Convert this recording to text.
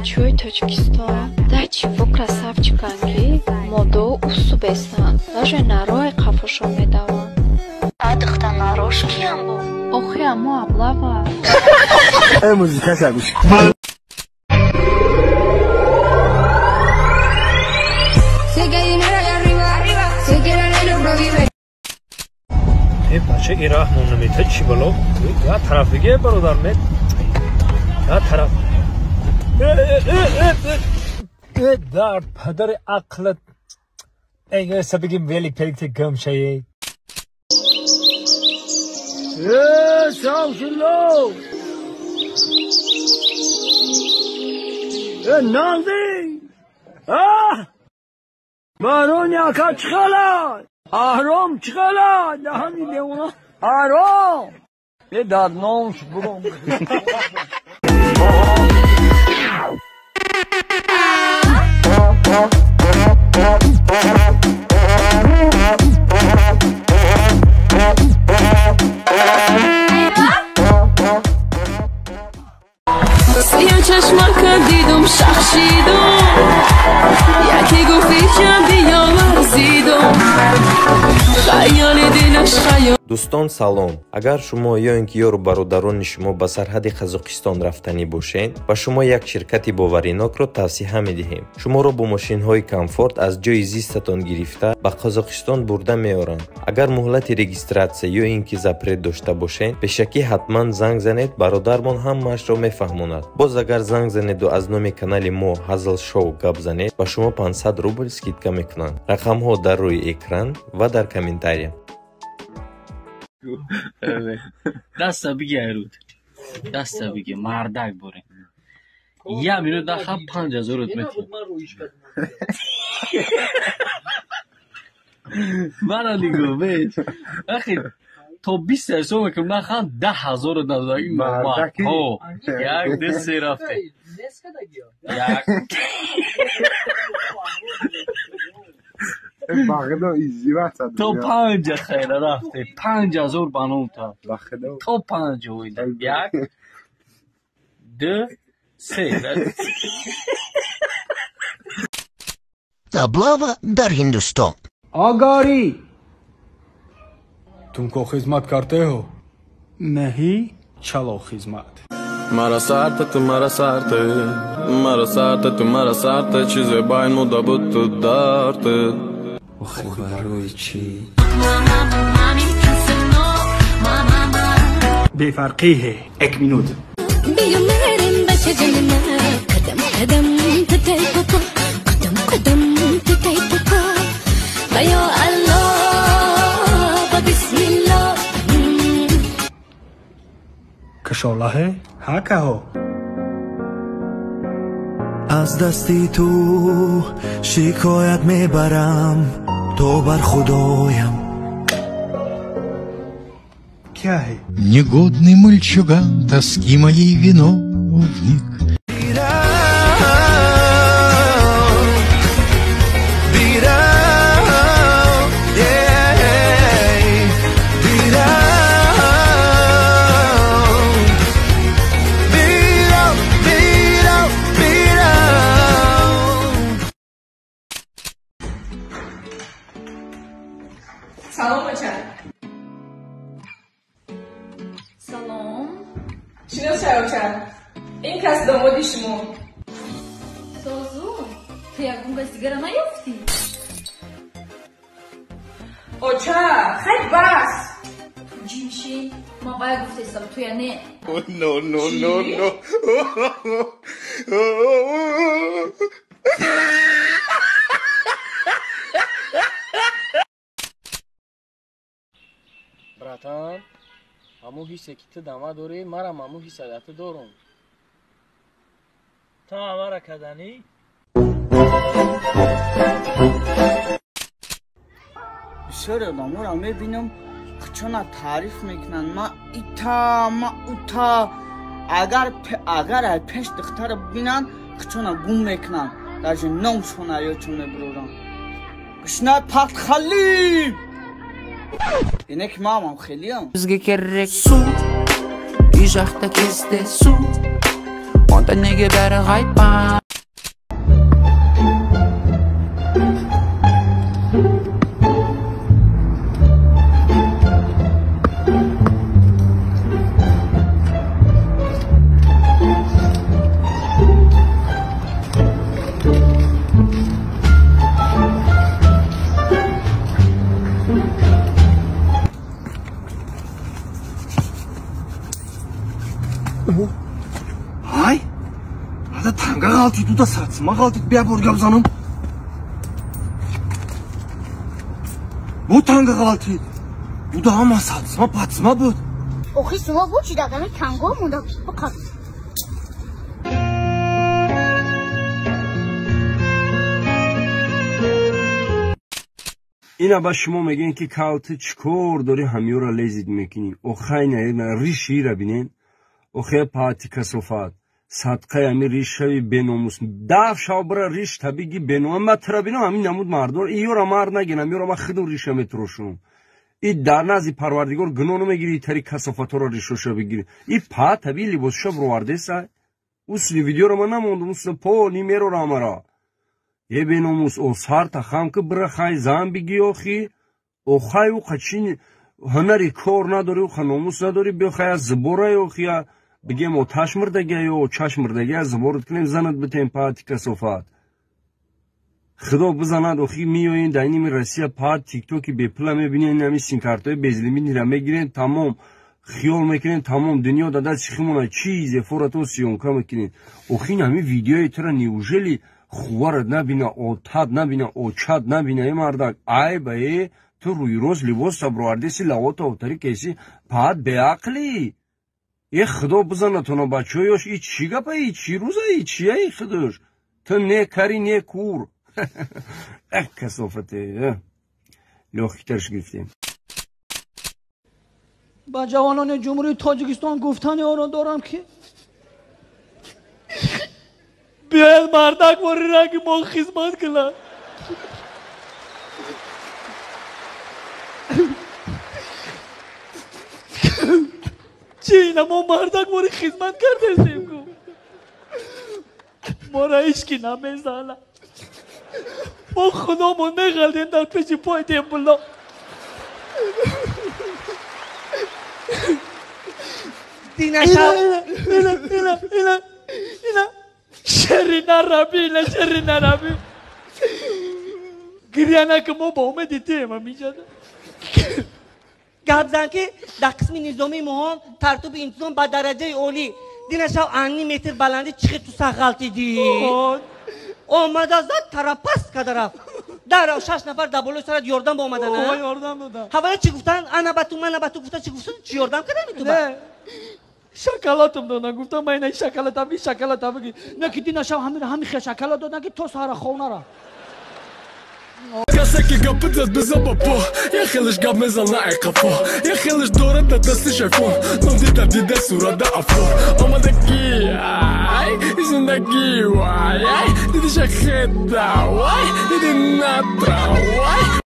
Бачаҳои Тоҷикистон да чиво красавчиканд, ки модо усу бестанд, даже нарои қафошон медаванд. А духта нарош киям бо? Охи амо аблава. Э, музикаша гӯш. Sé que hay dinero allá arriba, arriba. Sé que la ley lo prohíbe. Э, бача, ин раҳмон намета, чӣ бало? Я тараф диге, бародар, мет. Я тараф. Э, э, э, э, э, дар падари ақлат. Эй, сабигим велик пеликте гам шае. Э, савшило! Э, нанди! А! Барони ака чиқала! Аҳром чиқала! Даҳани девона! Аҳром! Е, дар номш буром. Сиё чашмака дидум, шахшидум, яке гуфт ичам биё варзидум, хаёли дилаш хаёл. Дӯстон, салом. Агар шумо ё ин ки ёру бародарони шумо ба сарҳади Қазоқистон рафтанӣ бошед, ба шумо як ширкати боваринокро тавсиҳа медиҳем. Шуморо бо мошинҳои комфорт аз ҷои зистатон гирифта ба Қазоқистон бурда меоранд. Агар муҳлати регистратсия ё ин ки запрет дошта бошед, пешакӣ ҳатман занг занед, бародармон ҳамаашро мефаҳмонад. Боз агар занг занеду аз номи канали мо Ҳазл Шоу гап занед, ба шумо 500 рубл скидка мекунанд. Рақамҳо дар рӯи экран ва дар комментария. Даста биги, айруд. Даста биги, мардак боре. Я минут даха 5000 мети. Мара нигоҳ беч. Ахи то 20 ҳисоб мекунам, нахан 10 000 надодаги мардак. Ҳо, як, ду, се, рафте. Як. Бағдо издеваться. То панҷа хайра рафте. 5000 ба ном та. То панҷа оида. Як, ду, се. Облава дар Ҳиндустон. Агари तुमको खिदमत करते हो? नहीं, चलो खिदमत। Мара сарта, ту мара сарта, мара сарта, ту мара сарта, чизе байн муда буд ту дарта. Охи, барои чӣ? बेफर्की है। एक मिनट। биё мерем, бачаҷони ман, қадам қадам татай поко, қадам қадам татай поко, ба ё Аллоҳ, ба бисмиллоҳ. Кашола है? हाँ, कहो। Аз дасти ту шикоят мебарам то бар худоям. क्या है? Негодный мальчуган, тоски моей виновник. Бирав, бирав, бирав, бирав. Салом, оча. Салом. Шинос шав, оча. Ин кас домоди шумо. Созу, ту ягон кас дигара наёфтӣ? Оча, хайр, бас. Ту ҷимши, ман бая гуфтестам, туя не. No, no, no, no. Братан, ҳамун ҳиссе ки ту дама дорӣ, марам ҳамун ҳисса дар ту дорум. Ту ҳамара каданӣ? Бисёре одаморо мебинам, чона таъриф мекунанд: ма ита, ма ута. Агар ай пеш духтара бибинанд, чона гум мекунанд, даже номшона ёдшон мебуроранд. Гушнай пахтхалиб ине ки маамам хелиам. Бізге керек су, үй жақта кездесу. Онда неге бәрі қайтпа? Ай, ада танга ғалтид, уда сатсима ғалтид, бия бор гап занам. Бу танга ғалтид, уда ҳама сатсима патсима буд. Охи суҳо буд, чи дагами танго монда бақат. Ина ба шумо мегӯем, ки кал ту чӣ кор дорӣ, ҳамёра лезид мекунӣ. Охай на ришира бинен. Охе пати касофат, садқаи ами риш шави беномус, даф шав бира риш табиги беном. Ма тра бинам ҳамин намуд мардор, иёра мард нагинам, иёра ма худум риша метрошум. И дар назди парвардигор гуноҳ намегирӣ, тари касофатҳоро ришоша бигирӣ. И па таби либосша бировардеса. Усли видеоро ма намондум, усли по нимерора амара. Е беномус, о сар тахам ки бира хай зан бигӣ охи, охай ӯ қачин ҳунари кор надорӣ, ӯ номус надорӣ, биё хай аз зиборай охия. Бигем оташ мурдага ё чаш мурдага, зиборат кунем, занат битем пати касофат. Худо бизанад, охи миёен дар иними Россия пат тиктоки бепула мебинен, ҳами симкартҳои безлимитра мегирен, тамом хиёл мекунен, тамом дунё дар дасти химона чизе форато съёмка мекунен. Охи ҳами видеои тура неужели хуварат набина, отат набина, очат набина, э мардак, айба э, ту рӯйрост либоса бировардеси, лавота отари кеси, пат беақлӣ. Е худо бизанатона бачаёш, и чӣ гапа, и чӣ рӯза, и чия худош? Ту не кари, не кур. Эх, касофате. Лёхитарш гирифтем. Ба ҷавонони Ҷумҳурии Тоҷикистон гуфтани онро дорам, ки биёяд мардак бори ранги мо хизмат кунад. Чи ина мо мардак бори хизмат кардесем ку? Мора ҳеҷ ки намезана. Мо худомон меғалдем дар пеши пои тембуло. Ина шери нараби, ина шери нараби. Гиря нака, мо ба умеди тем ҳамиҷада. Гап зан, ки дар қисми низомии моҳон тартиби интизом ба дараҷаи олӣ. Динашав анни метр баландӣ чихи ту сах ғалтидӣ. Омада зад, тарапаст када рафт. Дар шаш нафар дар болои сарат ёрдам ба омадана. Ёрдам додам. Ҳавая чӣ гуфтан? Ана ба ту, мана ба ту гуфтан, чӣ гуфтан? Чӣ ёрдам кардами ту ба? Шоколадам додан, гуфтам ман ина шоколад, ами шоколад бигир. Не ки динашав ҳамин хел шоколад додан, ки то саҳара хов нарафт. Касе ки гап зад, бизан ба по, я хелеш гап мезана ай қафо, я хелеш дорад дар дасти айфон, ном дида дида сурада афо омадаки, ай зиндагӣ, вай, ай диди шахеда, вай диди натра, вай.